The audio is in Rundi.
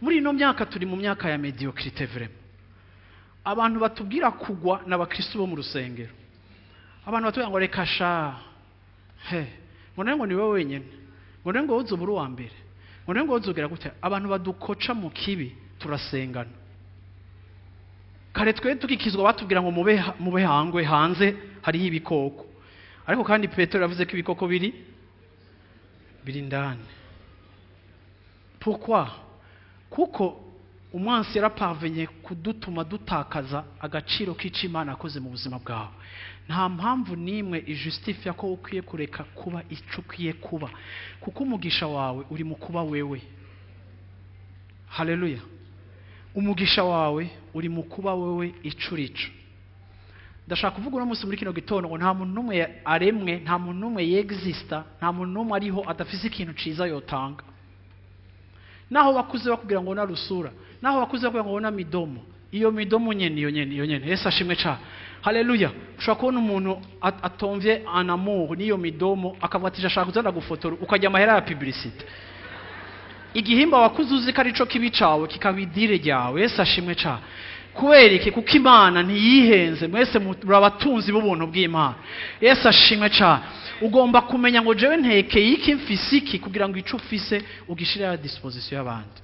Muri ino myaka turi mu myaka ya médiocrité vraiment. Abantu batubwira kugwa n'abakristo bo mu rusengero. Abantu batubwira ngo reka sha, he, ngo nawe, ngo ni wowe wenyine, ngo nawe, ngo uzubura uwa mbere, ngo nawe, ngo uzugera gute. Abantu badukoca mu kibi turasengana. Kare twe tukikizwa batubwira ngo mube hangwe, hanze hariho ibikoko. Ariko kandi Petero yavuze ko ibikoko biri indani. Pourquoi? Kuko umwansi yaraparvenye kudutuma dutakaza agaciro k'icyo Imana yakoze mu buzima bwawe. Nta mpamvu n'imwe ijustifia ko ukwiye kureka kuba icyo ukwiye kuba, kuko umugisha wawe uri mu kuba wewe. Haleluya! Umugisha wawe uri mu kuba wewe ico urico. Ndashaka kuvuga uno munsi muri kino gitondo ngo nta muntu n'umwe aremwe, nta muntu n'umwe yexista, nta muntu n'umwe ariho adafise ikintu ciza yotanga. Naho bakuze bakubwira ngo na rusura, naho bakuze bakubwira ngo na midomo, iyo midomo nyene, iyo nyene, iyo nyene. Yesu ashimwe cane! Haleluya! Ushobora kubona umuntu atomvye en amour n'iyo midomo, akavuga ati ashaka kuza ndagufotora, ukajya amahera ya publicité. Igihimba wakuze uzi ko arico kibi cawe kikaba idire ryawe. Yesu ashimwe cane! Kubera iki? Kuko Imana ntiyihenze. Mwese muri abatunzi b'ubuntu bw'Imana. Yesu ashimwe cane! Ugomba kumenya ngo jewe ntekeye iki, mfise iki, kugira ngo ico ufise ugishire à disposition y'abandi.